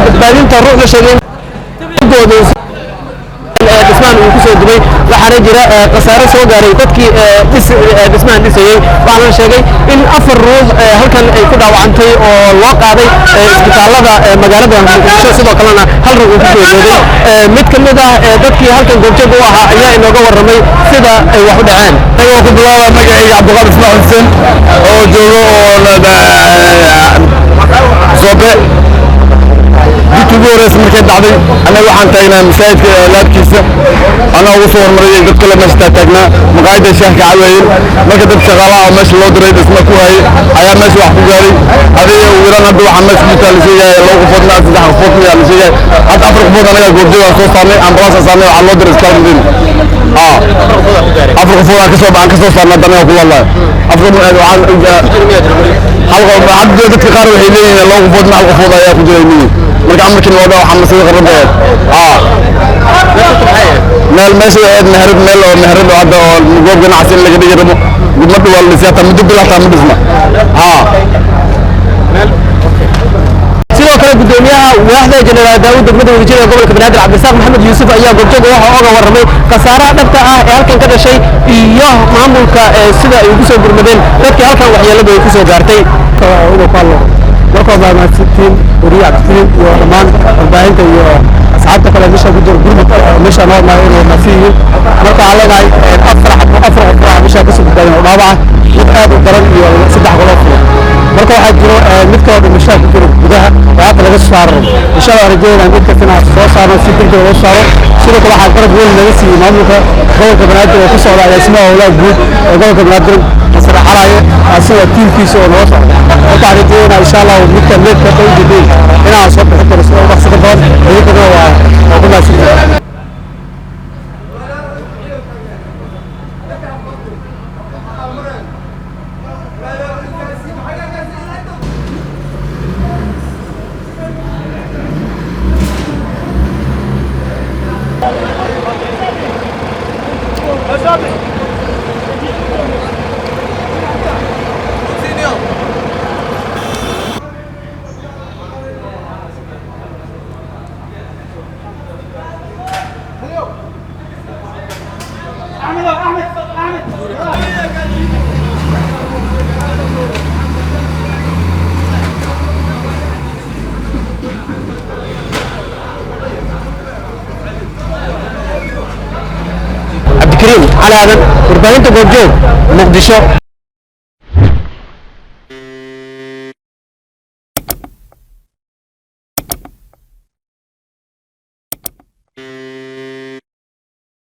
Badbaadinta ruux la sheegay dhismahan uu kusoo gubay, waxaana jira khasaare soo gaaray dadkii dhismahan dhisayey. Waxaana la sheegay in 4 ruux halkan ay ku dhaawacantay oo loo qaaday isbitaalada magaalada Muqdisho, sidoo kalena 1 ruux uu ku geeriyooday. Mid ka mid ah dadkii halkan goobjoog u ahaa ayaa inooga warramay sida ay wax u dhaceen. Anigoo ku bilaaba magacayga Cabdiqaadir Ismail Xuseen oo joogo oo Soobe, dibkii ugu horeysa markay dhacday annaga waxaan taagnaa masaajidka laabkiisa, anaa ugu soo hormarayay dad kale meesha taagnaa maqaayadda shaah ka cabayeen. Marka dad shaqaalaha oo meesha loo diray dhisma ku hayay ayaa meesha wax ku gaaray. Adiga ugu yaraan hadda waxaa meesha ku la sheegaya 2 qofood ma 3 qofood miyaa la sheegaya. Hadda 4 qofood anaga goobjoog aan soo saarnay, ambalaas aan saarnay, waxaa loo diray isbitaalka Madiina. 4 qofood aan kasoo aan kasoo saarnay hadda anaga kula hadlayo. 4 hal qof hadda dadka qaar waxay leeyihiin 2 qofood ma 1 qofood ayaa ku jiray leeyihiin. Marka amarkii loo dhaw waxaa masii qarrada meel meesha ahayd meherad, meel oo meherad oo hadda oo goob ganacsi in laga dhigi rabo ma dhow waa la dhisay, hataa muddo bil hataa ma dhisna. Sidoo kale gudoomiyaha waaxda Jenaraal Daawud degmada Wadajir ee gobolka Banaadir, Cabdirasaaq Maxamed Yuusuf, ayaa goobjoog waxa oga warramay khasaaraha dhabta ah ee halkan ka dhashay iyo maamulka sida ay ugu soo gurmadeen dadkii halkan waxyeeladu ay ku soo gaartay. Marka waa mahadsantiin wariye Cabdikariim iyo dhammaan warbaahinta iyo asxaabta kale meesha ku jira gurmud meesha noo imaado inay mahadsan yihiin. Marka waxaan leenahay 4 xabo 4 qof oo meesha kasoo badbaadeen oo dhaawac ah, mid aad u daran iyo 3 qolof. Marka waxaa jiro mid kaloo dhimashaa ku jiro gudaha oo hadda laga soo saaro. Insha Allah rajeynaa mid kasta inaan soo saarno, si degdeg loo saaro. Sidoo kale waxaa garab weyn naga siiyey maamulka gobolka Banaadir oo ku socda agaasimaha howlaha guud ee gobolka Banaadir Masar Xalaaye, asiga tiimkiisa oo noo socda. Marka waxaan rajeynaa insha Allah midka meedka u jeedin inaan soo bixin doono sida ugu dhaqsiga badan. Idinkana waa ku mahadsantihiin. Cabdikariim Cali Aadan, warbaahinta Goobjoog, Muqdisho.